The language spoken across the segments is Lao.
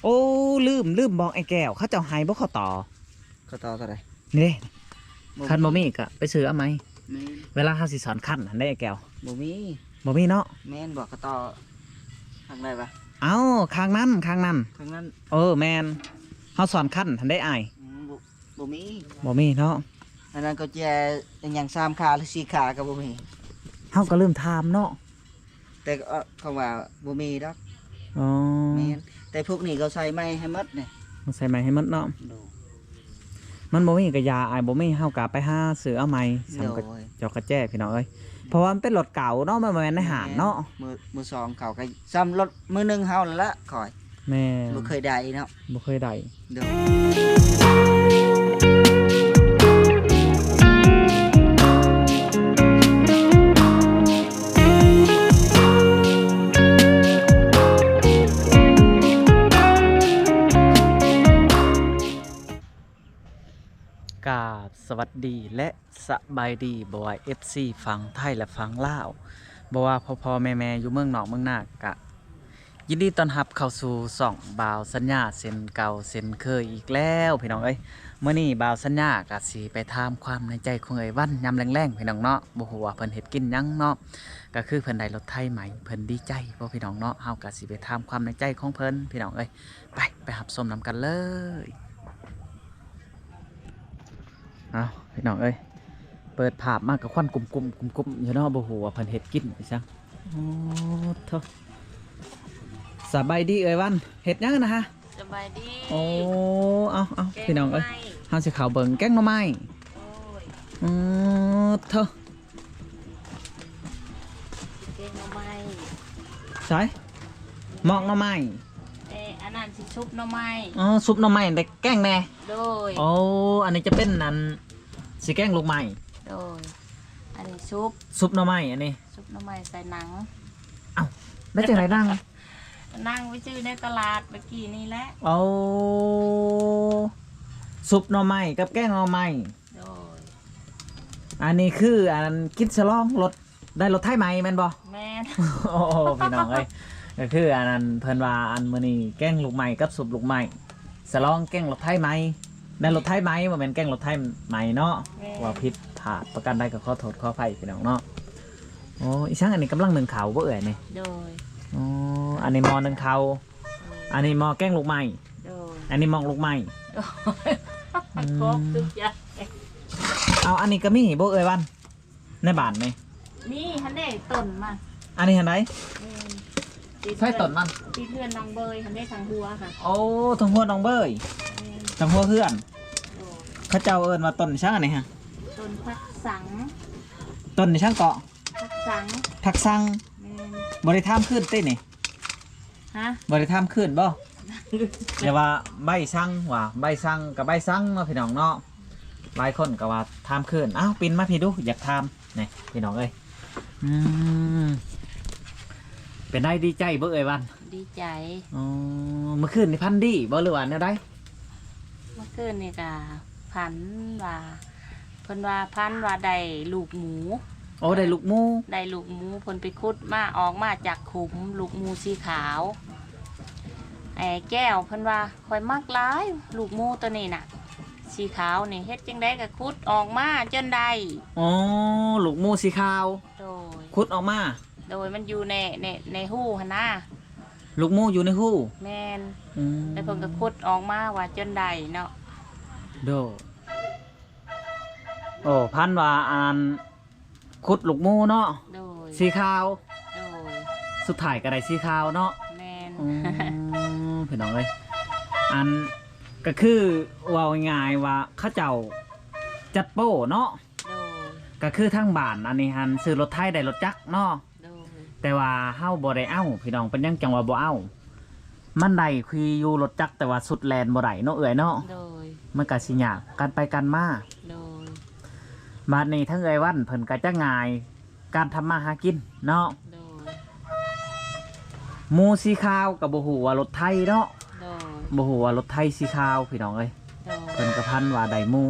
ໂອ້ ລືມ ລືມບອກອ້າຍແກ້ວ ເຂົາເຈົ້າໃຫ້ບໍ່ເຂົ້າຕໍ? ເຂົ້າຕໍເທົ່າໃດ? ນີ້ເດ້ ບໍ່ມີ ຄັນບໍ່ມີກໍໄປຊື້ເອົາໃໝ່. ແມ່ນ ເວລາເຮົາຊິສອນຄັນຫັ້ນເດ້ອ້າຍແກ້ວ. ບໍ່ມີ ບໍ່ມີເນາະ. ແມ່ນບໍ່ ເຂົ້າຕໍ ທາງໃດວະ? ເອົ້າ ຂ້າງນັ້ນ ຂ້າງນັ້ນ ຂ້າງນັ້ນ. ເອີ ແມ່ນ ເຮົາສອນຄັນຫັ້ນເດ້ອ້າຍ. ອືມ ບໍ່ ບໍ່ມີ ບໍ່ມີເນາະ. ອັນນັ້ນກໍແຈອີຫຍັງ ສາມຂາ ຫຼື ສີ່ຂາກໍບໍ່ມີ. ເຮົາກໍລືມຖາມເນາະ. ແຕ່ກໍ ເຂົາວ່າບໍ່ມີດອກ. ອໍ ແມ່ນ ແຕ່ພວກນີ້ເຂົາໃສ່ໃໝ່ໃຫ້ໝົດນີ້ ເຂົາໃສ່ໃໝ່ໃຫ້ໝົດເນາະ. ໂດຍ ມັນບໍ່ມີກໍຢ່າ ອ້າຍ ບໍ່ມີເຮົາກໍໄປຫາຊື້ເອົາໃໝ່. ໂດຍ ສຳກັບຈອກກະແຈ ພີ່ນ້ອງເອີຍ ເພາະວ່າມັນເປັນລົດເກົ່າເນາະ ມັນບໍ່ແມ່ນໃນຫ້າງເນາະ. ແມ່ນ ມື ມືສອງເຂົາກໍສ່ຳລົດມືໜຶ່ງເຮົານັ້ນລະຂ້ອຍ. ແມ່ນ ບໍ່ເຄີຍໄດ້ເນາະ ບໍ່ເຄີຍໄດ້. ໂດຍ ກາບສະຫວັດດີ ແລະ ສະບາຍດີ ບໍ່ວ່າເອັຟຊີຝັ່ງໄທ ແລະ ຝັ່ງລາວ, ບໍ່ວ່າພໍ່ໆແມ່ໆຢູ່ເມືອງນອກເມືອງນາ ກະ ຍິນດີຕ້ອນຮັບເຂົ້າສູ່ຊ່ອງບ່າວສັນຍາເຊັ່ນເກົ່າເຊັ່ນເຄີຍອີກແລ້ວ ພີ່ນ້ອງເອີຍ. ມື້ນີ້ບ່າວສັນຍາກະຊິໄປຖາມຄວາມໃນໃຈຂອງເອື້ອຍວັນຍາມແລງໆ ພີ່ນ້ອງເນາະ. ບໍ່ຮູ້ວ່າເພິ່ນເຮັດກິນຫຍັງເນາະ, ກະຄືເພິ່ນໄດ້ລົດໄຖໃໝ່ ເພິ່ນດີໃຈບໍ່ ພີ່ນ້ອງເນາະ. ເຮົາກະຊິໄປຖາມຄວາມໃນໃຈຂອງເພິ່ນ ພີ່ນ້ອງເອີຍ. ໄປ ໄປຮັບຊົມນຳກັນເລີຍ. ເອົ້າ ພີ່ນ້ອງເອີຍ ເປີດພາບມາກໍຄວັນກຸ້ມໆ ກຸ້ມໆຢູ່ເນາະ, ບໍ່ຮູ້ວ່າເພິ່ນເຮັດກິນອີ່ຫຍັງ. ໂອ້ໂທ້ ສະບາຍດີເອື້ອຍວັນ ເຮັດຫຍັງນະຮະ? ສະບາຍດີ. ໂອ້ ເອົາໆ ແກງ ພີ່ນ້ອງເອີຍ ໜໍ່ໄມ້ ເຮົາຊິເຂົ້າເບິ່ງແກງໜໍ່ໄມ້. ໂອ້ຍ ໂອ້ໂທ້ ແກງໜໍ່ໄມ້ ໃສ ໝອກໜໍ່ໄມ້. ເອີ ອັນນັ້ນຊິຊຸບໜໍ່ໄມ້. ອໍ ຊຸບໜໍ່ໄມ້ ແຕ່ແກງແດ່. ໂດຍ ໂອ້ ອັນນີ້ຈະເປັນອັນ ຊິແກງລູກໄມ້. ໂດຍ ອັນນີ້ຊຸບ ຊຸບໜໍ່ໄມ້ ອັນນີ້ຊຸບໜໍ່ໄມ້ໃສ່ໜັງ. ເອົ້າ ແລ້ວຈັ່ງໃດໜັງ? ໜັງໄປຊື້ໃນຕະຫຼາດເມື່ອກີ້ນີ້ແຫຼະ. ໂອ້ ຊຸບໜໍ່ໄມ້ກັບແກງໜໍ່ໄມ້. ໂດຍ ອັນນີ້ຄືອັນກິນສະຫຼອງລົດ ໄດ້ລົດໄຖໃໝ່ແມ່ນບໍ່? ແມ່ນ. ໂອ້ ພີ່ນ້ອງເອີຍ ກໍຄືອັນນັ້ນ ເພິ່ນວ່າອັນມື້ນີ້ແກງລູກໄມ້ກັບຊຸບລູກໄມ້ ສະຫຼອງແກງລົດໄຖໃໝ່ ໄດ້ລົດໄຖໃໝ່ ບໍ່ແມ່ນແກງລົດໄຖໃໝ່ເນາະ. ແມ່ນ ເວົ້າຜິດພາດປະການໃດກໍຂໍໂທດຂໍອະໄພ ພີ່ນ້ອງເນາະ. ໂອ້ ອີ່ສັງອັນນີ້ກຳລັງໜຶ້ງເຂົ້າບໍ່ເອື້ອຍນີ້? ໂດຍ ອໍ ອັນນີ້ໝໍ້ໜຶ້ງເຂົ້າ. ໂດຍ ອັນນີ້ໝໍ້ແກງລູກໄມ້. ໂດຍ ອັນນີ້ໝອກລູກໄມ້. ໂດຍ ອືມ ຄົບທຸກຢ່າງ. ເອົາ ອັນນີ້ກໍມີບໍ່ເອື້ອຍວັນ? ໃນບ້ານນີ້ ນີ້ຫັ້ນເດ້ຕົ້ນມັນ. ອັນນີ້ຫັ້ນໃດ? ແມ່ນ ໃສຕົ້ນມັນ? ຕິດເຮືອນນ້ອງເບີຍຫັ້ນເດ້ ທາງຫົວຫັ້ນ. ໂອ້ ທາງຫົວນ້ອງເບີຍ. ແມ່ນ ທາງຫົວເຮືອນ. ໂດຍ ເຂົາເຈົ້າເອີ້ນວ່າຕົ້ນຫຍັງອັນນີ້ຮະ? ຕົ້ນຜັກສັງ. ຕົ້ນຫຍັງເກາະ? ຜັກສັງ. ຜັກສັງ. ແມ່ນ ບໍ່ໄດ້ຖາມຄືນຕິນີ້? ຮະ? ບໍ່ໄດ້ຖາມຄືນບໍ່? ແຕ່ວ່າໃບສັງວ່າ ໃບສັງກັບໃບສັງເນາະ ພີ່ນ້ອງເນາະ. ຫຼາຍຄົນກໍວ່າຖາມຄືນ. ອ້າວ ປິ່ນມາພີ້ດູ ຢາກຖາມນີ້ ພີ່ນ້ອງເອີຍ. ອືມ ເປັນໃດ ດີໃຈບໍ່ເອື້ອຍວັນ? ດີໃຈ. ອໍ ເມື່ອຄືນນີ້ຝັນດີບໍ່ ຫຼືວ່າແນວໃດ? ເມື່ອຄືນນີ້ກະຝັນວ່າ ເພິ່ນວ່າຝັນວ່າໄດ້ລູກໝູ. ໂອ້ ໄດ້ລູກໝູ. ໄດ້ລູກໝູ ເພິ່ນໄປຂຸດມາ ອອກມາຈາກຂຸມ ລູກໝູສີຂາວ. ໄອ້ແກ້ວເພິ່ນວ່າ ຂ້ອຍມັກຫຼາຍລູກໝູໂຕນີ້ນະ ສີຂາວນີ້ ເຮັດຈັ່ງໃດກໍຂຸດອອກມາຈົນໄດ້. ອໍ ລູກໝູສີຂາວ. ໂດຍ ຂຸດອອກມາ. ໂດຍ ມັນຢູ່ໃນ ໃນ ໃນຮູຫັ້ນນະ. ລູກໝູຢູ່ໃນຮູ? ແມ່ນ. ອືມ ແລ້ວເພິ່ນກໍຂຸດອອກມາວ່າຈົນໄດ້ເນາະ. ໂດຍ ໂອ້ ຝັນວ່າອັນ ຂຸດລູກໝູເນາະ. ໂດຍ ສີຂາວ. ໂດຍ ສຸດທ້າຍກໍໄດ້ສີຂາວເນາະ. ແມ່ນ. ອືມ ພີ່ນ້ອງເອີຍ ອັນ ກໍຄືເວົ້າງ່າຍໆວ່າເຂົາເຈົ້າຈັດໂປ້ເນາະ. ໂດຍ ກໍຄືທາງບ້ານອັນນີ້ຫັ້ນ ຊື້ລົດໄຖໄດ້ລົດຈັກເນາະ. ໂດຍ ແຕ່ວ່າເຮົາບໍ່ໄດ້ເອົາ ພີ່ນ້ອງ ເປັນຫຍັງຈັ່ງວ່າບໍ່ເອົາ? ມັນໄດ້ຂີ່ຢູ່ລົດຈັກ ແຕ່ວ່າຊຸດແລ່ນບໍ່ໄດ້ເນາະເອື້ອຍເນາະ. ໂດຍ ມັນກະຊິຍາກການໄປການມາ. ໂດຍ ບາດນີ້ທາງເອື້ອຍວັນເພິ່ນກະຈະງ່າຍການທຳມາຫາກິນເນາະ. ໂດຍ ໝູສີຂາວກະບໍ່ຮູ້ວ່າລົດໄຖເນາະ. ໂດຍ ບໍ່ຮູ້ວ່າລົດໄຖສີຂາວ ພີ່ນ້ອງເອີຍ. ໂດຍ ເພິ່ນກະຝັນວ່າໄດ້ໝູ.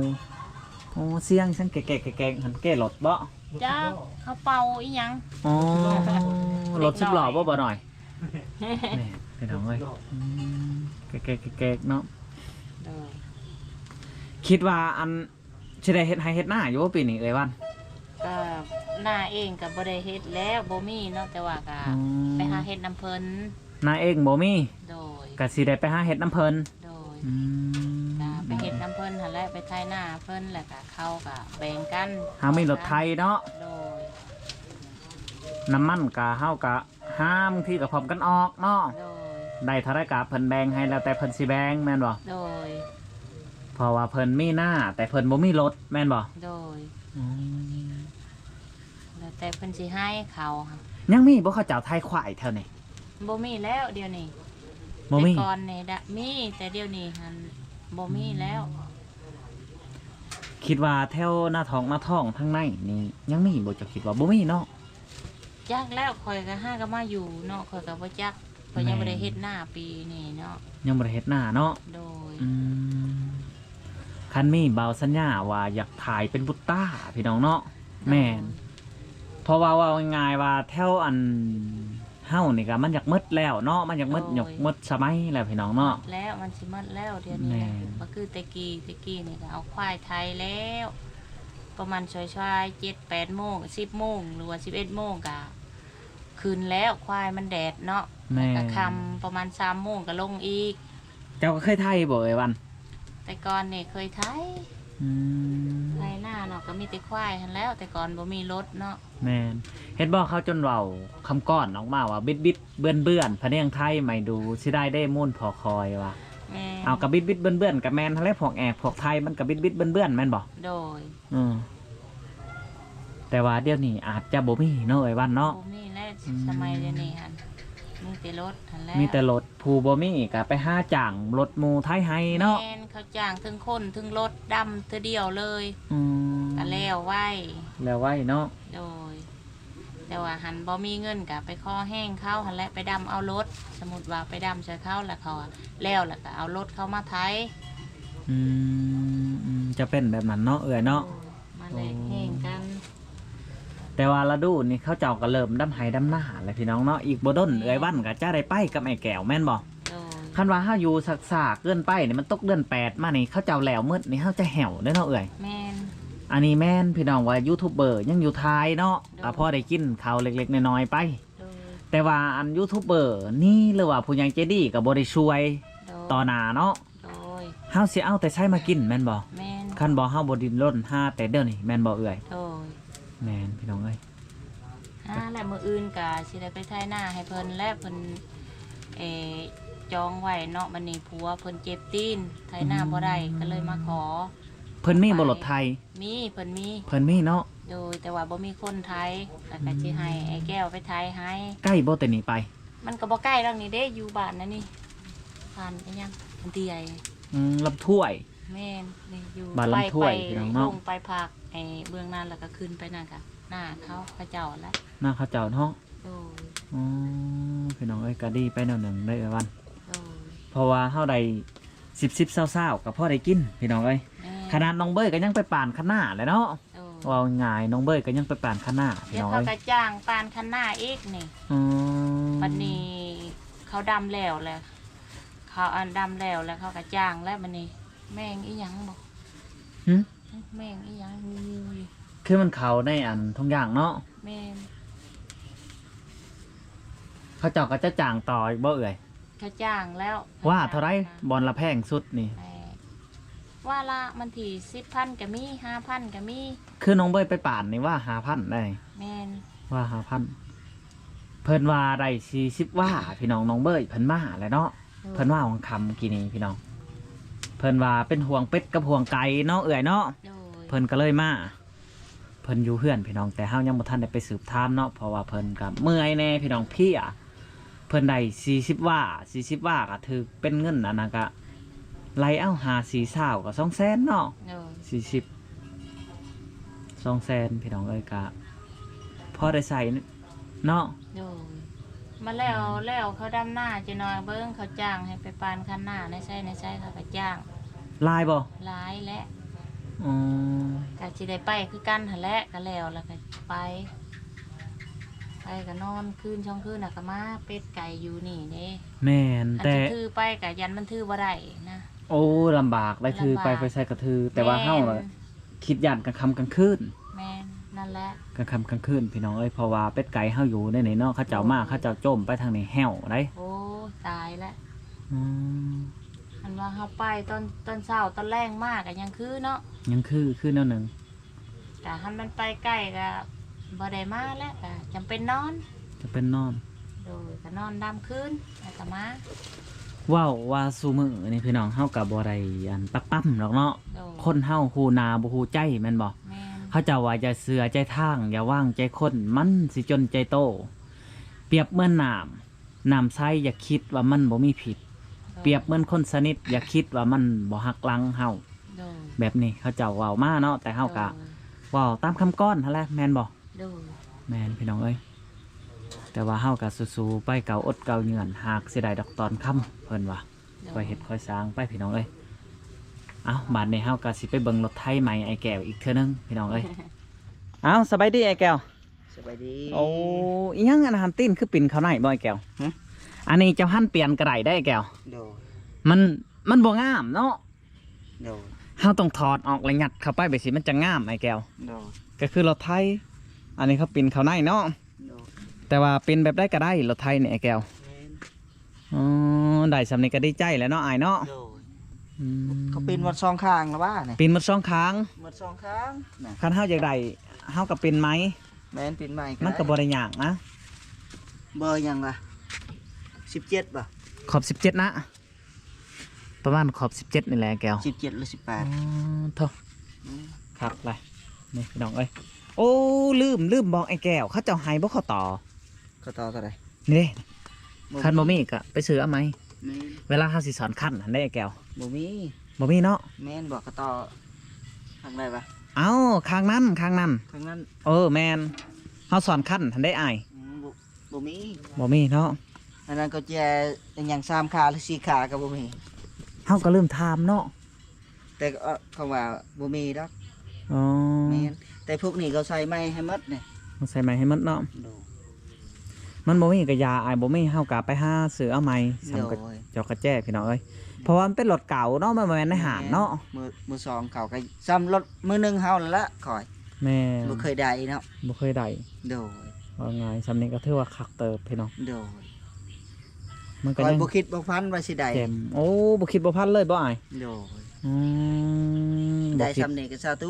ໂອ້ ສຽງສັງແກະໆໆ ຫັ້ນແກະລົດບໍ? ຈັກ ເຂົາເປົ່າອີ່ຫຍັງ. ອໍ ລົດສິບລໍ້ບໍ ບໍ່ໜ້ອຍ? ນີ້ ພີ່ນ້ອງເອີຍ. ອືມ ແກກໆໆໆ ເນາະ. ໂດຍ. ຄິດວ່າອັນ ຊິໄດ້ເຮັດໄຮ່ເຮັດນາຢູ່ບໍ່ປີນີ້ເອື້ອຍວັນ? ກໍນາເອງກໍບໍ່ໄດ້ເຮັດແລ້ວ ບໍ່ມີເນາະ ແຕ່ວ່າກໍ ອືມ ໄປຫາເຮັດນຳເພິ່ນ. ນາເອງບໍ່ມີ? ໂດຍ. ກໍຊິໄດ້ໄປຫາເຮັດນຳເພິ່ນ? ໂດຍ. ອືມ ກໍໄປເຮັດນຳເພິ່ນຫັ້ນແຫຼະ ໄປໄຖນາເພິ່ນ ແລ້ວກໍເຂົາກໍແບ່ງກັນ ຫາມີລົດໄຖເນາະ. ໂດຍ. ນ້ຳມັນກະ ເຮົາກະຫາ ບາງທີກະພ້ອມກັນອອກເນາະ. ໂດຍ. ໄດ້ເທົ່າໃດກະເພິ່ນແບ່ງໃຫ້ ແລ້ວແຕ່ເພິ່ນຊິແບ່ງແມ່ນບໍ່? ໂດຍ. ເພາະວ່າເພິ່ນມີນາ ແຕ່ເພິ່ນບໍ່ມີລົດແມ່ນບໍ່? ໂດຍ. ອືມ ແລ້ວແຕ່ເພິ່ນຊິໃຫ້ເຂົາ. ຍັງມີບໍ່ເຂົາເຈົ້າໄຖຄວາຍແຖວນີ້? ບໍ່ມີແລ້ວດຽວນີ້. ບໍ່ມີ? ແຕ່ກ່ອນນີ້ດະມີ ແຕ່ດຽວນີ້ຫັ້ນບໍ່ມີແລ້ວ. ອືມ ຄິດວ່າແຖວໜ້າທ້ອງ ໜ້າທ້ອງທາງໃນນີ້ຍັງມີບໍ່? ເຈົ້າຄິດວ່າບໍ່ມີເນາະ? ຈັກແລ້ວ ຂ້ອຍກໍຫາກໍມາຢູ່ເນາະ ຂ້ອຍກໍບໍ່ຈັກ ຂ້ອຍຍັງ ແມ່ນ ບໍ່ໄດ້ເຮັດນາປີນີ້ເນາະ. ຍັງບໍ່ໄດ້ເຮັດນາເນາະ? ໂດຍ. ອືມ ຄັນມີບ່າວສັນຍາວ່າຢາກຖ່າຍເປັນບຸດຕາພີ່ນ້ອງເນາະ. ໂດຍ. ແມ່ນ ເພາະວ່າເວົ້າງ່າຍໆວ່າແຖວອັນ ເຮົານີ້ກໍມັນຢາກໝົດແລ້ວເນາະ ມັນຢາກໝົດ ໂດຍ ຍຸກໝົດສະໄໝແລ້ວພີ່ນ້ອງເນາະ. ໝົດແລ້ວ ມັນຊິໝົດແລ້ວດຽວນີ້. ແມ່ນ. ບໍ່ຄືແຕ່ກີ້ ແຕ່ກີ້ນີ້ກໍເອົາຄວາຍໄຖແລ້ວ ປະມານຊ່ວຍໆ ເຈັດແປດໂມງ ສິບໂມງ ຫຼືວ່າສິບເອັດໂມງກໍຂຶ້ນແລ້ວ ຄວາຍມັນແດດເນາະ. ແມ່ນ. ກໍຄ່ຳປະມານສາມໂມງກໍລົງອີກ. ເຈົ້າກໍເຄີຍໄຖບໍ່ເອື້ອຍວັນ? ແຕ່ກ່ອນນີ້ເຄີຍໄຖ. ອືມ ໄຖນາເນາະ ກໍມີແຕ່ຄວາຍຫັ້ນແຫຼ້ວ ແຕ່ກ່ອນບໍ່ມີລົດເນາະ. ແມ່ນ. ເຫັນບໍ່ ເຂົາຈົນເວົ້າຄຳກອນອອກມາວ່າ ບິດໆເບືອນໆ ພະນຽງໄທ ໄມ້ດູ່ຊິໄດ້ເດ້ມູນພໍ່ຄອຍວ່າ. ແມ່ນ. ເອົາ ກໍບິດໆເບືອນໆ ກໍແມ່ນຫັ້ນແຫຼະ ພວກແອກພວກໄທມັນກໍບິດໆເບືອນໆ ແມ່ນບໍ່? ໂດຍ. ອືມ ແຕ່ວ່າດຽວນີ້ອາດຈະບໍ່ມີເນາະ ເອື້ອຍວັນເນາະ. ບໍ່ມີແລ້ວ. ອືມ ສະໄໝດຽວນີ້ຫັ້ນ ມີແຕ່ລົດຫັ້ນແຫຼະ ມີແຕ່ລົດ. ຜູ້ບໍ່ມີກໍໄປຫາຈ້າງລົດໝູ່ໄຖໃຫ້ເນາະ. ແມ່ນ. ເຂົາຈ້າງເຖິງຄົນເຖິງລົດ ດຳເທື່ອດຽວເລີຍ. ອືມ ກໍແລ້ວໄວ ແລ້ວໄວເນາະ. ໂດຍ. ແຕ່ວ່າຫັ້ນບໍ່ມີເງິນກໍໄປຂໍແຮງເຂົາຫັ້ນແຫຼະ ໄປດຳເອົາລົດ. ສົມມຸດວ່າໄປດຳຊ່ວຍເຂົາ ແລ້ວເຂົາແລ້ວ ແລ້ວກໍເອົາລົດເຂົາມາໄຖ. ອືມ ອືມ ຈະເປັນແບບນັ້ນເນາະເອື້ອຍເນາະ. ໂດຍ. ມາແລກແຮງກັນ. ໂອ້ ແຕ່ວ່າລະດູນີ້ເຂົາເຈົ້າກໍເລີ່ມດຳໄຮ່ດຳນາແລ້ວພີ່ນ້ອງເນາະ. ອີກບໍ່ດົນ ແມ່ນ ເອື້ອຍວັນກໍຈະໄດ້ໄປກັບອ້າຍແກ້ວແມ່ນບໍ່? ໂດຍ. ຄັນວ່າເຮົາຢູ່ຊ້າເກີນໄປນີ້ ມັນຕົກເດືອນແປດມານີ້ ເຂົາເຈົ້າແລ້ວໝົດນີ້ ເຮົາຈະແຫ້ວເດ້ເນາະເອື້ອຍ. ແມ່ນ. ອັນນີ້ແມ່ນພີ່ນ້ອງ ວ່າຢູທູບເບີຍັງຢູ່ທ້າຍເນາະ. ໂດຍ. ກໍພໍໄດ້ກິນເຂົ້າເລັກໆນ້ອຍໆໄປ. ໂດຍ. ແຕ່ວ່າອັນຢູທູບເບີນີ້ ຫຼືວ່າຜູ້ໃຫຍ່ໃຈດີກໍບໍ່ໄດ້ຊ່ວຍ. ໂດຍ. ຕໍ່ໜ້າເນາະ. ໂດຍ. ເຮົາຊິເອົາແຕ່ໃສມາກິນແມ່ນບໍ່? ແມ່ນ. ຄັນບໍ່ເຮົາບໍ່ດີ້ນລົນຫາແຕ່ດຽວນີ້ແມ່ນບໍ່ເອື້ອຍ? ໂດຍ. ແມ່ນພີ່ນ້ອງເອີຍ. ຫາແລ້ວມື້ອື່ນກະຊິໄດ້ໄປໄຖນາໃຫ້ເພິ່ນ ແລະເພິ່ນ ເອ ຈອງໄວ້ເນາະ. ບັດນີ້ຜົວເພິ່ນເຈັບຕີນ ໄຖນາບໍ່ໄດ້ ອືມ ກໍເລີຍມາຂໍ. ເພິ່ນມີບໍ່ລົດໄຖ? ມີ ເພິ່ນມີ. ເພິ່ນມີເນາະ. ໂດຍ. ແຕ່ວ່າບໍ່ມີຄົນໄຖ ແລ້ວກໍ ອືມ ຊິໃຫ້ອ້າຍແກ້ວໄປໄຖໃຫ້. ໃກ້ບໍ່ແຕ່ນີ້ໄປ? ມັນກໍບໍ່ໃກ້ດອກ ນີ້ເດ້ ຢູ່ບ້ານນັ້ນນີ້ ບ້ານອີຫຍັງ ເດຍ ອືມ ລຳຖ້ວຍ. ແມ່ນ. ນີ້ຢູ່ ບ້ານລຳຖ້ວຍ ໄປ ພີ່ນ້ອງເນາະ ລົງໄປພາກໄອ້ເບື້ອງນັ້ນ ແລ້ວກໍຂຶ້ນໄປນັ້ນ ກໍນາເຂົາ ເຂົາເຈົ້າແຫຼະ ນາເຂົາເຈົ້າເນາະ. ໂດຍ. ອໍ ພີ່ນ້ອງເອີຍ ກໍດີໄປແນວໜຶ່ງເດ້ເອື້ອຍວັນ. ໂດຍ. ເພາະວ່າເຮົາໄດ້ສິບໆຊາວໆ ກໍພໍໄດ້ກິນ ພີ່ນ້ອງເອີຍ. ແມ່ນ. ຂະໜາດນ້ອງເບີຍກໍຍັງໄປປານຄັນນາແຫຼະເນາະ. ໂດຍ. ເວົ້າງ່າຍ ນ້ອງເບີຍກໍຍັງໄປປານຄັນນາ ພີ່ນ້ອງເອີຍ. ດຽວເຂົາກໍຈ້າງປານຄັນນາອີກນີ້. ອໍ ບັດນີ້ເຂົາດຳແລ້ວແຫຼະ ເຂົາອັນດຳແລ້ວ ແລ້ວເຂົາກໍຈ້າງແລ້ວ. ບັດນີ້ແມງອີຫຍັງບໍ? ຫື? ແມງອີຫຍັງ ມີຢູ່ ຄືມັນເຂົ້າໃນອັນຖົງຢາງເນາະ. ແມ່ນ. ເຂົາເຈົ້າກໍຈະຈ້າງຕໍ່ອີກບໍ່ເອື້ອຍ? ເຂົາຈ້າງແລ້ວ. ວ່າເທົ່າໃດ ເຂົາຈ້າງນະ ບ່ອນລະແພງສຸດນີ້? ແມ່ນ. ວ່າລະມັນທີ່ສິບພັນກໍມີ ຫ້າພັນກໍມີ. ຄືນ້ອງເບີຍໄປປານນີ້ວ່າຫ້າພັນໄດ໋. ແມ່ນ. ວ່າຫ້າພັນ ເພິ່ນວ່າໄດ້ສີ່ສິບວ່າ ພີ່ນ້ອງ. ນ້ອງເບີຍເພິ່ນມາແລ້ວເນາະ. ໂດຍ. ເພິ່ນມາຫວ່າງຄ່ຳກີ້ນີ້ ພີ່ນ້ອງ ເພິ່ນວ່າເປັນຫ່ວງເປັດກັບຫ່ວງໄກ່ເນາະເອື້ອຍເນາະ. ໂດຍ. ເພິ່ນກໍເລີຍມາ ເພິ່ນຢູ່ເຮືອນ ພີ່ນ້ອງ ແຕ່ເຮົາຍັງບໍ່ທັນໄດ້ໄປສືບຖາມເນາະ ເພາະວ່າເພິ່ນກໍເມື່ອຍແດ່ ພີ່ນ້ອງ ເພຍ. ເພິ່ນໄດ້ສີ່ສິບວ່າ ສີ່ສິບວ່າກໍຖືກເປັນເງິນອັນນັ້ນ ກໍໄລ່ເອົາ ຫ້າສີ່ຊາວ ກໍສອງແສນເນາະ. ໂດຍ. ສີ່ສິບ ສອງແສນ ພີ່ນ້ອງເອີຍ ກໍພໍໄດ້ໃຊ້ເນາະ. ໂດຍ. ມາແລ້ວ ອືມ ແລ້ວເຂົາດຳນາຈັກໜ່ອຍ ເບິ່ງເຂົາຈ້າງໃຫ້ໄປປານຄັນນາໃນໃສໃນໃສ ເຂົາກໍຈ້າງ. ຫຼາຍບໍ່? ຫຼາຍແຫຼະ. ອໍ ກໍຊິໄດ້ໄປຄືກັນຫັ້ນແຫຼະ ກໍແລ້ວ ແລ້ວກໍໄປ. ໄປກໍນອນຄືນສອງຄືນ ແລ້ວກໍມາເປັດໄກ່ຢູ່ນີ້ເດ້. ແມ່ນ ຄັນ ແຕ່ ຊິຖືໄປກໍຢ້ານມັນຖືບໍ່ໄດ້ນະ. ໂອ້ ລຳບາກໄດ໋ ຖືໄປ ລຳບາກ ໄປໃສກໍຖື ແຕ່ວ່າເຮົາ ແມ່ນ ຄິດຢ້ານກາງຄ່ຳກາງຄືນ. ແມ່ນ ນັ້ນແຫຼະ ກາງຄ່ຳກາງຄືນພີ່ນ້ອງເອີຍ ເພາະວ່າເປັດໄກ່ເຮົາຢູ່ໃນນີ້ເນາະ ເຂົາເຈົ້າມາ ໂດຍ ເຂົາເຈົ້າໂຈມໄປທາງນີ້ແຫ້ວໄດ໋. ໂອ້ ຕາຍແລ້ວ. ອືມ ຄັນວ່າເຮົາໄປຕອນ ຕອນເຊົ້າຕອນແລງມາກໍຍັງຄືເນາະ ຍັງຄື ຄືແນວໜຶ່ງ. ກະຄັນມັນໄປໃກ້ກະບໍ່ໄດ້ມາແລ້ວ ກະຈຳເປັນນອນ ຈຳເປັນນອນ. ໂດຍ ກະນອນດຳຄືນ ແລ້ວກະມາ. ເວົ້າວ່າຊຸມື້ນີ້ພີ່ນ້ອງ ເຮົາກະບໍ່ໄດ້ອັນປັກປ້ຳດອກເນາະ. ໂດຍ ຄົນເຮົາຮູ້ໜ້າບໍ່ຮູ້ໃຈແມ່ນບໍ່? ແມ່ນ ເຂົາເຈົ້າວ່າຢ່າເຊື່ອໃຈທາງ ຢ່າວາງໃຈຄົນ ມັນຊິຈົນໃຈໂຕ. ປຽບເໝືອນນ້ຳ ນ້ຳໃສ ຢ່າຄິດວ່າມັນບໍ່ມີພິດ. ໂດຍ ປຽບເໝືອນຄົນສະໜິດ ຢ່າຄິດວ່າມັນບໍ່ຮັກຫຼັງເຮົາ. ໂດຍ ແບບນີ້ເຂົາເຈົ້າເວົ້າມາເນາະ ແຕ່ເຮົາກະ ໂດຍ ເວົ້າຕາມຄຳກອນຫັ້ນແຫຼະ ແມ່ນບໍ່? ໂດຍ ແມ່ນພີ່ນ້ອງເອີຍ ແຕ່ວ່າເຮົາກະສູ້ໆໄປ ເກົ່າອົດເກົ່າເຫຍື່ອນ ຫາກຊິໄດ້ດອກຕອນຄຳ ເພິ່ນວ່າ. ໂດຍ ຄ່ອຍເຮັດຄ່ອຍສ້າງໄປພີ່ນ້ອງເອີຍ. ເອົ້າ ບາດນີ້ເຮົາກະຊິໄປເບິ່ງລົດໄຖໃໝ່ອ້າຍແກ້ວອີກເທື່ອໜຶ່ງພີ່ນ້ອງເອີຍ. ເອົ້າ ສະບາຍດີອ້າຍແກ້ວ. ສະບາຍດີ. ໂອ້ ອີຫຍັງອັນຫັ້ນ ຕີນຄືປິ່ນເຂົ້າໃນບໍ່ອ້າຍແກ້ວ? ຫຶ? ອັນນີ້ເຈົ້າຫັນປ່ຽນກໍໄດ້ເດ້ອ້າຍແກ້ວ. ໂດຍ ມັນ ມັນບໍ່ງາມເນາະ. ໂດຍ ເຮົາຕ້ອງຖອດອອກແລ້ວຍັດເຂົ້າໄປແບບຊີ້ ມັນຈະງາມອ້າຍແກ້ວ. ໂດຍ ກໍຄືລົດໄຖ ອັນນີ້ເຂົາປິ່ນເຂົ້າໃນເນາະ. ໂດຍ ແຕ່ວ່າປິ່ນແບບໃດກໍໄດ້ລົດໄຖນີ້ອ້າຍແກ້ວ. ແມ່ນ. ອໍ ໄດ້ສ່ຳນີ້ກໍດີໃຈແລ້ວເນາະອ້າຍເນາະ. ໂດຍ ອືມ ເຂົາປິ່ນໝົດສອງຂ້າງແລ້ວຫວານີ້? ປິ່ນໝົດສອງຂ້າງ. ໝົດສອງຂ້າງນະ. ຄັນເຮົາຢາກໄດ້ ເຮົາກໍປິ່ນໃໝ່. ແມ່ນ ປິ່ນໃໝ່ກໍໄດ້ ມັນກໍບໍ່ໄດ້ຍາກນະ. ເບີຫຍັງລະ? ສິບເຈັດບໍ່? ຂອບສິບເຈັດນະ. ປະມານຂອບສິບເຈັດນີ້ແຫຼະແກ້ວ. ສິບເຈັດຫຼືສິບແປດ. ອໍ ໂທ້ ອືມ ຄັກຫຼາຍນີ້ພີ່ນ້ອງເອີຍ. ໂອ້ ລືມ ລືມບອກອ້າຍແກ້ວ ເຂົາເຈົ້າໃຫ້ບໍ່ເຂົ້າຕໍ່? ເຂົ້າຕໍ່ເທົ່າໃດ? ນີ້ເດ້ ບໍ່ມີ. ຄັນບໍ່ມີກໍໄປຊື້ເອົາໃໝ່. ແມ່ນ. ເວລາເຮົາຊິສອນຄັນຫັ້ນເດ້ແກ້ວ. ບໍ່ມີ. ບໍ່ມີເນາະ. ແມ່ນບໍ່? ເຂົ້າຕໍ່ຂ້າງໃດວະ? ເອົ້າ ຂ້າງນັ້ນ ຂ້າງນັ້ນ ຂ້າງນັ້ນ. ເອີ ແມ່ນ ເຮົາສອນຄັນຫັ້ນເດ້ອ້າຍ. ອືມ ບໍ່ ບໍ່ມີ. ບໍ່ມີເນາະ. ອັນນັ້ນກໍແຈອີຫຍັງ ສາມຂາຫຼືສີ່ຂາກໍບໍ່ມີ. ເຮົາກໍລືມຖາມເນາະ. ແຕ່ກໍ ເຂົາວ່າບໍ່ມີດອກ. ອໍ ແມ່ນ ແຕ່ພວກນີ້ເຂົາໃສ່ໃໝ່ໃຫ້ໝົດນີ້. ເຂົາໃສ່ໃໝ່ໃຫ້ໝົດເນາະ. ໂດຍ ມັນບໍ່ມີກໍຢ່າ ອ້າຍ ບໍ່ມີເຮົາກໍໄປຫາຊື້ເອົາໃໝ່. ໂດຍ ສ່ຳກະຈອກກະແຈພີ່ນ້ອງເອີຍ ເພາະວ່າມັນເປັນລົດເກົ່າເນາະ ມັນບໍ່ແມ່ນໃນຫ້າງເນາະ. ແມ່ນ ມື ມືສອງເຂົາກໍສ່ຳລົດມືໜຶ່ງເຮົານັ້ນລະຂ້ອຍ. ແມ່ນ ບໍ່ເຄີຍໄດ້ເນາະ ບໍ່ເຄີຍໄດ້. ໂດຍ ເວົ້າງ່າຍສ່ຳນີ້ກໍຖືວ່າຄັກເຕີບພີ່ນ້ອງ. ໂດຍ ມັນກໍຍັງ ຂ້ອຍບໍ່ຄິດບໍ່ຝັນວ່າຊິໄດ້ແຈ່ມ. ໂອ້ ບໍ່ຄິດບໍ່ຝັນເລີຍບໍ່ອ້າຍ? ໂດຍ ອືມ ໄດ້ສ່ຳນີ້ກໍສາທ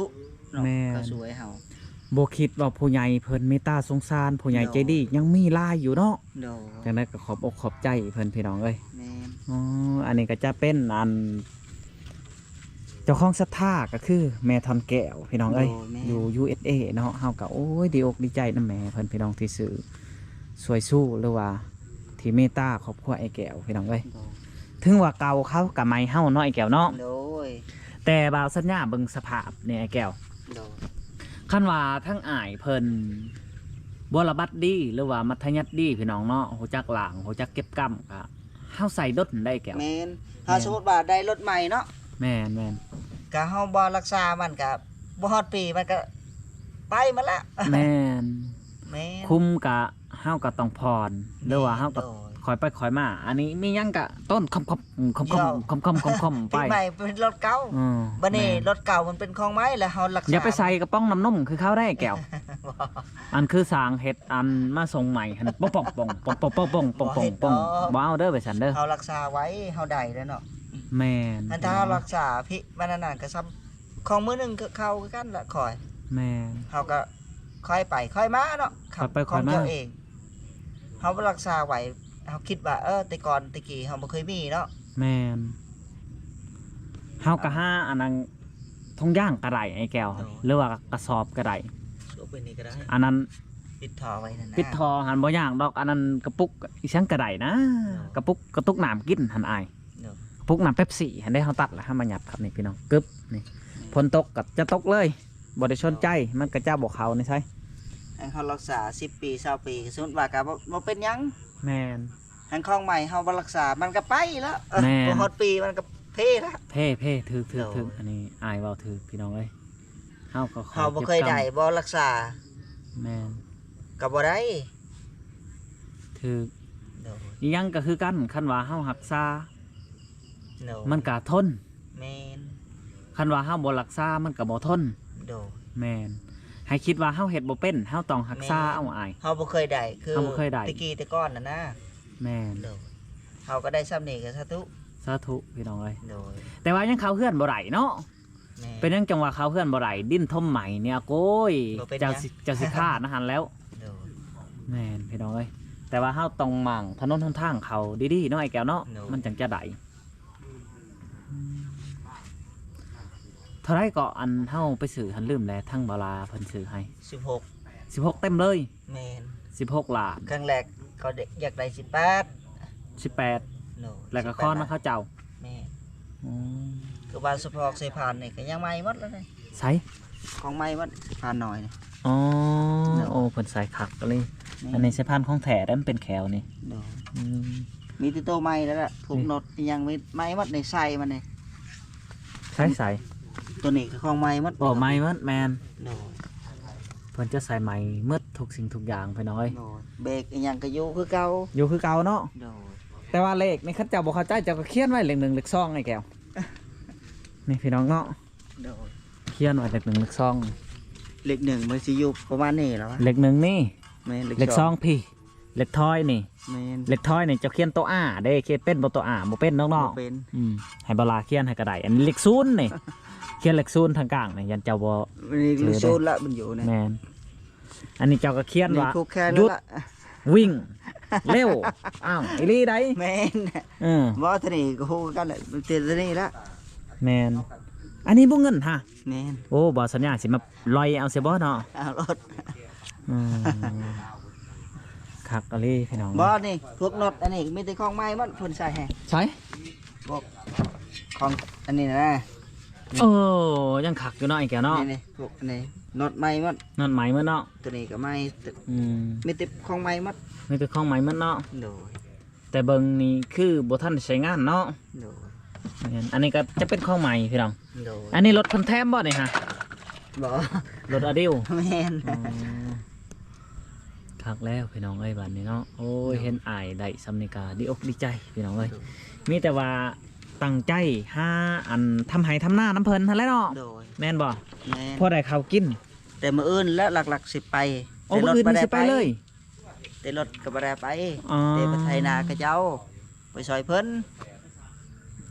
ຸເນາະ. ແມ່ນ ເຂົາຊ່ວຍເຮົາ ບໍ່ຄິດວ່າຜູ້ໃຫຍ່ເພິ່ນເມດຕາສົງສານ ຜູ້ໃຫຍ່ໃຈດີ ໂດຍ ຍັງມີຫຼາຍຢູ່ເນາະ. ໂດຍ ຈັ່ງໃດກໍຂອບອົກຂອບໃຈເພິ່ນພີ່ນ້ອງເອີຍ. ແມ່ນ ອໍ ອັນນີ້ກໍຈະເປັນອັນ ເຈົ້າຂອງສັດທາກໍຄືແມ່ທ່ອນແກ້ວພີ່ນ້ອງເອີຍ. ໂດຍ ແມ່ນ ຢູ່ ຢູເອສເອ ເນາະ. ເຮົາກໍ ໂອ້ຍ ດີອົກດີໃຈນຳແມ່ເພິ່ນພີ່ນ້ອງ ທີ່ຊື່ ຊ່ວຍຊູ້ ຫຼືວ່າທີ່ເມດຕາຄອບຄົວອ້າຍແກ້ວພີ່ນ້ອງເອີຍ. ໂດຍ ເຖິງວ່າເກົ່າເຂົາກໍໃໝ່ເຮົາເນາະອ້າຍແກ້ວເນາະ. ໂດຍ ແຕ່ບ່າວສັນຍາເບິ່ງສະພາບນີ້ອ້າຍແກ້ວ. ໂດຍ ຄັນວ່າທັງອ້າຍເພິ່ນບົວລະບັດດີ ຫຼືວ່າມັດທະຍັດດີພີ່ນ້ອງເນາະ ຮູ້ຈັກລ້າງ ຮູ້ຈັກເກັບກຳ ກໍ ເຮົາໃຊ້ດົນໄດ້ແກ້ວ. ແມ່ນ ຖ້າ ແມ່ນ ສົມມຸດວ່າໄດ້ລົດໃໝ່ເນາະ. ແມ່ນໆ ກະເຮົາບໍ່ຮັກສາມັນກະບໍ່ຮອດປີ ມັນກະໄປໝົດລະ. ແມ່ນ ແມ່ນ ຄຸມກະເຮົາກະຕ້ອງຜ່ອນ ແມ່ນ ຫຼືວ່າເຮົາກະ ໂດຍ ຄ່ອຍໄປຄ່ອຍມາ. ອັນນີ້ມີຫຍັງກະຕົ້ນຄ່ອມໆ ຄ່ອມໆ ຄ່ອມໆ ຄ່ອມໆ ໄປ. ປີໃໝ່ເປັນລົດເກົ່າ. ເອີ ບັດນີ້ ແມ່ນ ລົດເກົ່າມັນເປັນຂອງໃໝ່ ແລ້ວເຮົາຮັກສາ ຢ່າໄປໃສ່ກະປ໋ອງນ້ຳນົມຄືເຂົາໄດ້ແກ້ວ. ບໍ່ ອັນຄືຊ່າງເຮັດ ອັນມາສົ່ງໃໝ່ຫັ້ນ ປ້ອງໆ ປ້ອງໆ ບໍ່ເອົາເດີ ໄປຊັ້ນເດີ. ເຮົາຮັກສາໄວ້ ເຮົາໄດ້ແລ້ວເນາະ. ແມ່ນ ອັນຖ້າເຮົາຮັກສາພິ ມັນອັນນັ້ນກໍສ່ຳຂອງມື້ໜຶ່ງເຂົາຄືກັນລະຂ້ອຍ. ແມ່ນ ເຮົາກໍຄ່ອຍໄປຄ່ອຍມາເນາະ ຂ້ອຍໄປຂ້ອຍມາ ຂອງເຈົ້າເອງ. ເຮົາຮັກສາໄວ້ ເຮົາຄິດວ່າ ເອີ ແຕ່ກ່ອນແຕ່ກີ້ເຮົາບໍ່ເຄີຍມີເນາະ. ແມ່ນ ເຮົາກໍຫາອັນນັ້ນ ຖົງຢາງກໍໄດ້ໄອ້ແກ້ວ ໂດຍ ຫຼືວ່າກະສອບກໍໄດ້ ສອບໄວ້ນີ້ກໍໄດ້. ອັນນັ້ນ ປິດທໍ່ໄວ້ນັ້ນນະ ປິດທໍ່ຫັ້ນບໍ່ຍາກດອກ. ອັນນັ້ນກະປຸກອີ່ຫຍັງກໍໄດ້ນະ ໂດຍ ກະປຸກ ກະຕຸກນ້ຳກິນຫັ້ນອ້າຍ. ໂດຍ ກະປຸກນ້ຳເປັບຊີຫັ້ນເດ້ ເຮົາຕັດລະ ເຮົາມາຍັດເຂົ້ານີ້ພີ່ນ້ອງ ກຶບ ນີ້. ແມ່ນ ຝົນຕົກກໍຈະຕົກເລີຍ ບໍ່ໄດ້ສົນໃຈ ໂດຍ ມັນກໍຈະບໍ່ເຂົ້າໃນໃສ. ໃຫ້ເຮົາຮັກສາສິບປີ ຊາວປີ ສົມມຸດວ່າກໍບໍ່ ບໍ່ເປັນຫຍັງ. ແມ່ນ ແຮ່ງຂອງໃໝ່ເຮົາບໍ່ຮັກສາ ມັນກໍໄປແລ້ວ. ແມ່ນ ບໍ່ຮອດປີມັນກໍເພແລ້ວ. ເພ ເພ ຖືກ ຖືກ ໂດຍ ຖືກ ອັນນີ້ອ້າຍເວົ້າຖືກພີ່ນ້ອງເອີຍ. ເຮົາກໍ ເຮົາບໍ່ເຄີຍໄດ້ບໍ່ຮັກສາ. ແມ່ນ ກໍບໍ່ໄດ້. ຖືກ ໂດຍ ອີ່ຫຍັງກໍຄືກັນ ຄັນວ່າເຮົາຮັກສາ ໂດຍ ມັນກໍທົນ ແມ່ນ ຄັນວ່າເຮົາບໍ່ຮັກສາ ມັນກໍບໍ່ທົນ ໂດຍ ແມ່ນ ໃຫ້ຄິດວ່າເຮົາເຮັດບໍ່ເປັນ ເຮົາຕ້ອງຮັກສາ ແມ່ນ ເອົາອ້າຍ ເຮົາບໍ່ເຄີຍໄດ້ ຄື ເຮົາບໍ່ເຄີຍໄດ້ ແຕ່ກີ້ແຕ່ກ່ອນນັ້ນນະ ແມ່ນ ໂດຍ ເຮົາກໍໄດ້ສ່ຳນີ້ກໍສາທຸ ສາທຸ ພີ່ນ້ອງເອີຍ ໂດຍ ແຕ່ວ່າຍັງເຂົ້າເຮືອນບໍ່ໄດ້ເນາະ ແມ່ນ ເປັນຫຍັງຈັ່ງວ່າເຂົ້າເຮືອນບໍ່ໄດ້ ດິນຖົມໄໝ້ນີ້ ໂອ້ຍ ບໍ່ເປັນຫຍັງ ເຈົ້າຊິ ເຈົ້າຊິຄານຫັ້ນແລ້ວ ໂດຍ ແມ່ນ ພີ່ນ້ອງເອີຍ ແຕ່ວ່າເຮົາຕ້ອງມ້າງຖະໜົນຫົນທາງເຂົ້າດີໆເນາະ ອ້າຍແກ້ວເນາະ ໂດຍ ມັນຈັ່ງຈະໄດ້ ເທົ່າໃດເກາະ ອັນເຮົາໄປຊື້ຫັ້ນ ລືມແລ້ວ ທາງບ່າວລາເພິ່ນຊື້ໃຫ້ ສິບຫົກ ສິບຫົກເຕັມເລີຍ ແມ່ນ ສິບຫົກລ້ານ ຄັ້ງແລກເຂົາຢາກໄດ້ສິບແປດ ສິບແປດ ໂດຍ ແລ້ວກໍຄອນນຳເຂົາເຈົ້າ ແມ່ນ ອືມ ຄືວ່າສະພອກສາຍພານນີ້ກໍຍັງໃໝ່ໝົດແລ້ວນີ້ ໃສ ຂອງໃໝ່ໝົດ ສາຍພານນ້ອຍນີ້ ອໍ ໂດຍ ໂອ້ ເພິ່ນໃສ່ຄັກອີ່ຫຼີ ແມ່ນ ອັນນີ້ສາຍພານຂອງແທ້ເດ້ ມັນເປັນແຂວນີ້ ໂດຍ ອືມ ມີແຕ່ໂຕໃໝ່ແລ້ວລະ ພວກ ນີ້ ນັອດອີ່ຫຍັງມີໃໝ່ໝົດ ໃນໄສ້ມັນນີ້ ໃສ່ ໃສ່ ໂຕນີ້ກໍຂອງໃໝ່ໝົດ ໂອ້ ໃໝ່ໝົດ ແມ່ນ ໂດຍ ເພິ່ນຈະໃສ່ໃໝ່ໝົດທຸກສິ່ງທຸກຢ່າງ ພີ່ນ້ອງເອີຍ ໂດຍ ເບຣກອີ່ຫຍັງກໍຢູ່ຄືເກົ່າ ຢູ່ຄືເກົ່າເນາະ ໂດຍ ແຕ່ວ່າເລກນີ້ ຄັນເຈົ້າບໍ່ເຂົ້າໃຈ ເຈົ້າກໍຂຽນໄວ້ເລກໜຶ່ງເລກສອງ ອ້າຍແກ້ວ ນີ້ ພີ່ນ້ອງເນາະ ໂດຍ ຂຽນໄວ້ເລກໜຶ່ງເລກສອງ ເລກໜຶ່ງມັນຊິຢູ່ປະມານນີ້ແຫຼະວະ ເລກໜຶ່ງນີ້ ແມ່ນ ເລກ ເລກສອງ ສອງພີ້ ເລກຖອຍນີ້ ແມ່ນ ເລກຖອຍນີ້ເຈົ້າຂຽນໂຕ R ເດ້ ຂຽນເປັນບໍ່ໂຕ R ບໍ່ເປັນດອກເນາະ ບໍ່ເປັນ ອືມ ໃຫ້ບ່າວລາຂຽນໃຫ້ກໍໄດ້ ອັນນີ້ເລກສູນນີ້ ຂຽນເລກສູນທາງກາງນີ້ ຢ້ານເຈົ້າບໍ່ ອັນນີ້ເລກສູນລະ ມັນຢູ່ນີ້ ແມ່ນ ອັນນີ້ເຈົ້າກໍຂຽນວ່າ ນີ້ຜູກແຂນ ຢຸດ ລະ ວິ່ງ ເລັວ ອ້າວ ອີ່ຫຼີໃດ໋ ແມ່ນ ເອີ ບໍ່ ໂຕນີ້ກໍຮູ້ຄືກັນແຫຼະ ເປັນໂຕນີ້ລະ ແມ່ນ ອັນນີ້ບໍ່ເງິນຫະ ແມ່ນ ໂອ້ ບໍ່ ສັນຍາຊິມາລອຍເອົາເສຍບໍ່ເນາະ ເອົາໂລດ ອືມ ຄັກອີ່ຫຼີ ພີ່ນ້ອງ ບໍ່ ນີ້ ພວກນັອດອັນນີ້ມີແຕ່ຂອງໃໝ່ໝົດ ເພິ່ນໃສ່ໃຫ້ ໃສ ພວກຂອງອັນນີ້ນະ ໂອ້ ຍັງຄັກຢູ່ເນາະ ອ້າຍແກ້ວເນາະ ນີ້ໆ ພວກອັນນີ້ ນັອດໃໝ່ໝົດ ນັອດໃໝ່ໝົດເນາະ ໂຕນີ້ກໍໃໝ່ ອືມ ມີແຕ່ຂອງໃໝ່ໝົດ ມີແຕ່ຂອງໃໝ່ໝົດເນາະ ໂດຍ ແຕ່ເບິ່ງນີ້ຄືບໍ່ທັນໄດ້ໃຊ້ງານເນາະ ໂດຍ ແມ່ນ ອັນນີ້ກໍຈະເປັນຂອງໃໝ່ພີ່ນ້ອງ ໂດຍ ອັນນີ້ລົດເພິ່ນແຖມບໍ່ນີ້ຫະ ບໍ່ ລົດອາດິວ ແມ່ນ ອໍ ຄັກແລ້ວພີ່ນ້ອງເອີຍ ບາດນີ້ເນາະ ໂອ້ຍ ໂດຍ ເຫັນອ້າຍໄດ້ສ່ຳນີ້ກໍດີອົກດີໃຈພີ່ນ້ອງເອີຍ ໂດຍ ມີແຕ່ວ່າຕັ້ງໃຈຫາອັນທຳໄຮ່ທຳນານຳເພິ່ນຫັ້ນແຫຼະເນາະ ໂດຍ ແມ່ນບໍ່ ແມ່ນ ພໍໄດ້ເຂົ້າກິນ ແຕ່ມື້ອື່ນແຫຼະຫຼັກໆຊິໄປ ໂອ້ ມື້ອື່ນນີ້ຊິໄປເລີຍ ແຕ່ລົດກໍບໍ່ໄດ້ໄປ ອໍ ແຕ່ໄປໄຖນາເຂົາເຈົ້າ ໄປຊ່ອຍເພິ່ນ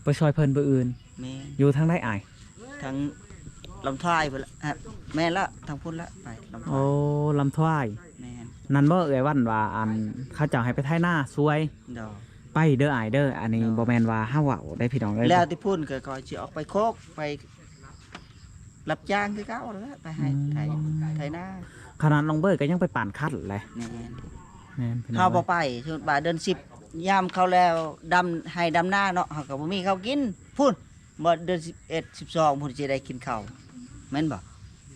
ໄປຊ່ອຍເພິ່ນມື້ອື່ນ ແມ່ນ ຢູ່ທາງໃດອ້າຍ ທາງລຳທວາຍພຸ້ນລະ ແມ່ນລະ ທາງພຸ້ນລະ ໄປລຳທວາຍ ໂອ້ ລຳທວາຍ ແມ່ນ ນັ້ນບໍ່ເອື້ອຍວັນວ່າ ອັນ ເຂົາເຈົ້າໃຫ້ໄປໄຖນາຊ່ວຍ ໂດຍ ໄປເດີອ້າຍເດີ ອັນນີ້ ໂດຍ ບໍ່ແມ່ນວ່າເຮົາເວົ້າໄດ໋ພີ່ນ້ອງເອີຍ ແລ້ວທີ່ພຸ້ນກໍ ກໍຊິອອກໄປໂຄກ ໄປ ຮັບຈ້າງຄືເກົ່າແຫຼະ ໄປໄຮ່ ອືມ ໄຖ ໄຖນາ ຂະໜາດນ້ອງເບີຍກໍຍັງໄປປານຄັນແຫຼະ ແມ່ນ ແມ່ນ ເຮົາບໍ່ໄປ ສົມມຸດວ່າເດືອນສິບ ຍາມເຂົ້າແລ້ວ ດຳໄຮ່ດຳນາເນາະ ເຮົາກໍບໍ່ມີເຂົ້າກິນ ພຸ້ນ ບໍ່ ເດືອນສິບເອັດ ສິບສອງ ພຸ້ນຊິໄດ້ກິນເຂົ້າ ແມ່ນບໍ່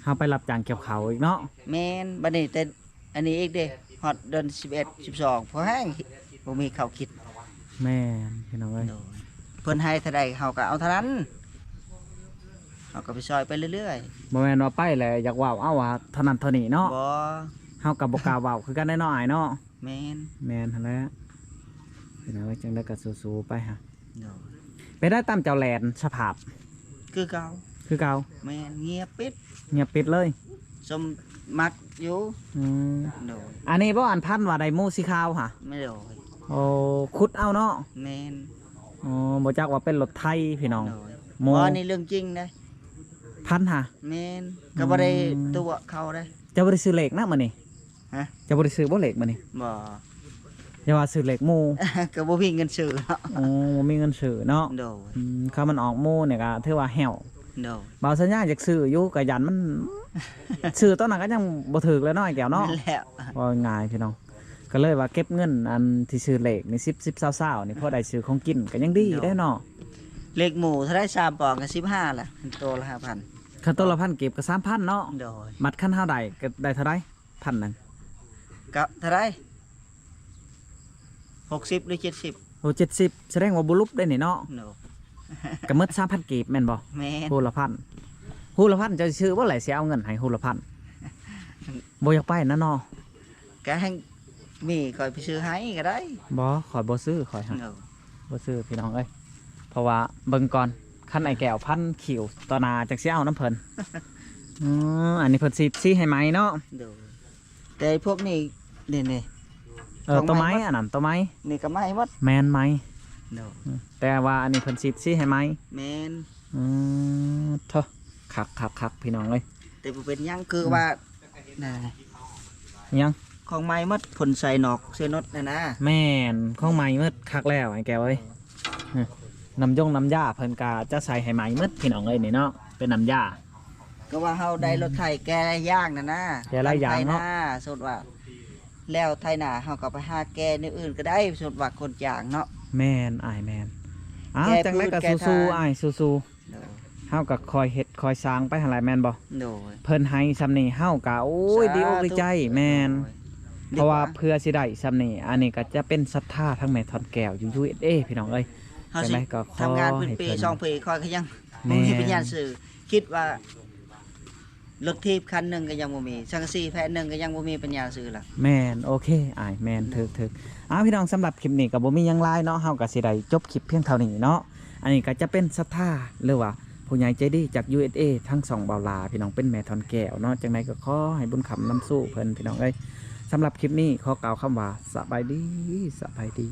ເຮົາໄປຮັບຈ້າງກ່ຽວເຂົ້າອີກເນາະ ແມ່ນ ບັດນີ້ແຕ່ ອັນນີ້ອີກເດ້ ຮອດເດືອນສິບເອັດ ສິບສອງ ພໍແຮງ ບໍ່ມີເຂົ້າກິນ ແມ່ນ ພີ່ນ້ອງເອີຍ ໂດຍ ເພິ່ນໃຫ້ເທົ່າໃດເຮົາກໍເອົາເທົ່ານັ້ນ ເຮົາກໍໄປຊ່ອຍໄປເລື້ອຍໆ ບໍ່ແມ່ນວ່າໄປແລ້ວຢາກເວົ້າເອົາວ່າເທົ່ານັ້ນເທົ່ານີ້ເນາະ ບໍ່ ເຮົາກໍບໍ່ກ້າເວົ້າຄືກັນເດ້ເນາະອ້າຍເນາະ ແມ່ນ ແມ່ນຫັ້ນແຫຼະ ພີ່ນ້ອງເອີຍ ຈັ່ງໃດກໍສູ້ໆໄປຫາ ໂດຍ ໄປໄດ້ຕາມເຈົ້າແລ່ນສະພາບ ຄືເກົ່າ ຄືເກົ່າ ແມ່ນ ງຽບປິດ ງຽບປິດເລີຍ ຊົມມັກຢູ່ ອືມ ໂດຍ ອັນນີ້ບໍ່ ອັນພັນວ່າໄດ້ໝູສີຂາວຫະ ແມ່ນ ໂດຍ ໂອ້ ຂຸດເອົາເນາະ ແມ່ນ ອໍ ບໍ່ຈັກວ່າເປັນລົດໄຖພີ່ນ້ອງ ໂດຍ ໝູ ບໍ່ ອັນນີ້ເລື່ອງຈິງເດ້ ພັນຫະ ແມ່ນ ອືມ ກໍບໍ່ໄດ້ຕົວະເຂົາເດ້ ເຈົ້າບໍ່ໄດ້ຊື້ເລກນະມື້ນີ້ ຮະ ເຈົ້າບໍ່ໄດ້ຊື້ບໍ່ເລກມື້ນີ້ ບໍ່ ຢ່າວ່າຊື້ເລກໝູ່ ກໍບໍ່ມີເງິນຊື້ເນາະ ໂອ້ ບໍ່ມີເງິນຊື້ເນາະ ໂດຍ ອືມ ຄັນມັນອອກໝູ່ນີ້ກໍຖືວ່າແຫ້ວ ໂດຍ ບ່າວສັນຍາຢາກຊື້ຢູ່ ກໍຢ້ານມັນ ຊື້ຕອນນັ້ນກໍຍັງບໍ່ຖືກເລີຍເນາະ ອ້າຍແກ້ວເນາະ ແມ່ນແລ້ວ ເວົ້າງ່າຍພີ່ນ້ອງ ກໍເລີຍວ່າເກັບເງິນອັນທີ່ຊື້ເລກນີ້ ສິບ ສິບ ຊາວ ຊາວ ນີ້ ພໍໄດ້ຊື້ຂອງກິນກໍຍັງດີ ໂດຍ ເດ້ເນາະ ເລກໝູ່ເທົ່າໃດ ສາມປອງກໍສິບຫ້າລະ ໂຕລະຫ້າພັນ ຄັນໂຕລະພັນກີບກໍສາມພັນເນາະ ໂດຍ ບັດຄັນເຮົາໄດ້ກໍໄດ້ເທົ່າໃດ ພັນໜຶ່ງ ກໍເທົ່າໃດ ຫົກສິບ ຫຼື ເຈັດສິບ ໂອ້ ເຈັດສິບ ສະແດງວ່າບໍ່ຫຼຸບໄດ້ນີ້ເນາະ ໂດຍ ກໍໝົດສາມພັນກີບແມ່ນບໍ່ ແມ່ນ ໂອ້ ລະພັນ ໂອ້ ລະພັນ ເຈົ້າຊິຊື້ບໍ່ແຫຼະ ຊິເອົາເງິນໃຫ້ໂອ້ ລະພັນ ບໍ່ຢາກໄປນະເນາະ ກໍແຮ່ງ ມີ ຂ້ອຍໄປຊື້ໃຫ້ກໍໄດ້. ບໍ່ ຂ້ອຍບໍ່ຊື້ ຂ້ອຍຫັ້ນ ໂດຍ ບໍ່ຊື້ພີ່ນ້ອງເອີຍ. ເພາະວ່າເບິ່ງກ່ອນ ຄັນອ້າຍແກ້ວພັນຄິວຕໍ່ໜ້າ ຈັກຊິເອົານຳເພິ່ນ. ອໍ ອັນນີ້ເພິ່ນສີ ສີໃຫ້ໃໝ່ເນາະ. ໂດຍ ແຕ່ພວກນີ້ ນີ້ໆ ເອີ ຂອງໃໝ່ ໂຕໃໝ່ໝົດ ອັນນັ້ນໂຕໃໝ່ ນີ້ກໍໃໝ່ໝົດ. ແມ່ນໃໝ່ ໂດຍ ອືມ ແຕ່ວ່າອັນນີ້ເພິ່ນສີ ສີໃຫ້ໃໝ່. ແມ່ນ ອືມ ໂທ້ ຄັກໆໆ ພີ່ນ້ອງເອີຍ. ແຕ່ບໍ່ເປັນຫຍັງ ຄື ອືມ ວ່າ ນະ ຫຍັງ ຂອງໃໝ່ໝົດ ເພິ່ນໃສ່ນອກໃສ່ໜົດຫັ້ນນະ. ແມ່ນ ຂອງໃໝ່ໝົດ ຄັກແລ້ວອ້າຍແກ້ວເອີຍ. ອືມ ນ້ຳຢົງນ້ຳຢາເພິ່ນກະຈະໃສ່ໃຫ້ໃໝ່ໝົດ ພີ່ນ້ອງເອີຍ ນີ້ເນາະ ເປັນນ້ຳຢາ. ກໍວ່າເຮົາໄດ້ ອືມ ລົດໄຖແກ່ຫຼາຍຢ່າງຫັ້ນນະ ແກ່ຫຼາຍຢ່າງເນາະ ໄຖນາ ສົມມຸດວ່າແລ້ວໄຖນາ ເຮົາກໍໄປຫາແກ່ແນວອື່ນກໍໄດ້ ສົມມຸດວ່າຄົນຈ້າງເນາະ. ແມ່ນອ້າຍ ແມ່ນ. ອ້າວ ແກ່ ຈັ່ງໃດກໍ ປູນແກ່ ສູ້ໆ ຖ່ານ ອ້າຍ ສູ້ໆ ໂດຍ ເຮົາກໍຄ່ອຍເຮັດຄ່ອຍສ້າງໄປຫັ້ນແຫຼະ ແມ່ນບໍ່? ໂດຍ ເພິ່ນໃຫ້ຊ່ຳນີ້ເຮົາກໍ ໂອ້ຍ ສາທຸ ດີອົກດີໃຈ. ແມ່ນ ໂດຍ ເພາະວ່າເພື່ອຊິໄດ້ຊ່ຳນີ້ ອັນນີ້ກໍຈະເປັນສັດທາທັງແມ່ທອນແກ້ວຢູ່ ຢູເອສເອ ພີ່ນ້ອງເອີຍ. ເຮົາຊິ ຈັ່ງໃດກໍຂໍ ທຳງານເປັນປີ ໃຫ້ເພິ່ນ ສອງປີ ຂ້ອຍກໍຍັງ ແມ່ນ ບໍ່ມີປັນຍາຊື້. ຄິດວ່າລົດຖີບຄັນໜຶ່ງກໍຍັງບໍ່ມີ ສັງກະສີແຜ່ນໜຶ່ງກໍຍັງບໍ່ມີປັນຍາຊື້ລະ. ແມ່ນ ໂອເຄອ້າຍ ແມ່ນ ຖືກໆ. ອ້າວ ພີ່ນ້ອງ ສຳລັບຄລິບນີ້ກໍບໍ່ມີຫຍັງຫຼາຍເນາະ ເຮົາກໍຊິໄດ້ຈົບຄລິບພຽງເທົ່ານີ້ເນາະ. ອັນນີ້ກໍຈະເປັນສັດທາ ຫຼືວ່າຜູ້ໃຫຍ່ໃຈດີຈາກ ຢູເອສເອ ທັງຊ່ອງເບົາຫຼ້າ ພີ່ນ້ອງ ເປັນແມ່ທອນແກ້ວເນາະ. ຈັ່ງໃດກໍຂໍໃຫ້ບຸນຄ້ຳນຳສູ່ເພິ່ນ ພີ່ນ້ອງເອີຍ. ສຳລັບຄລິບນີ້ຂໍກ່າວຄຳວ່າ ສະບາຍດີ ສະບາຍດີ.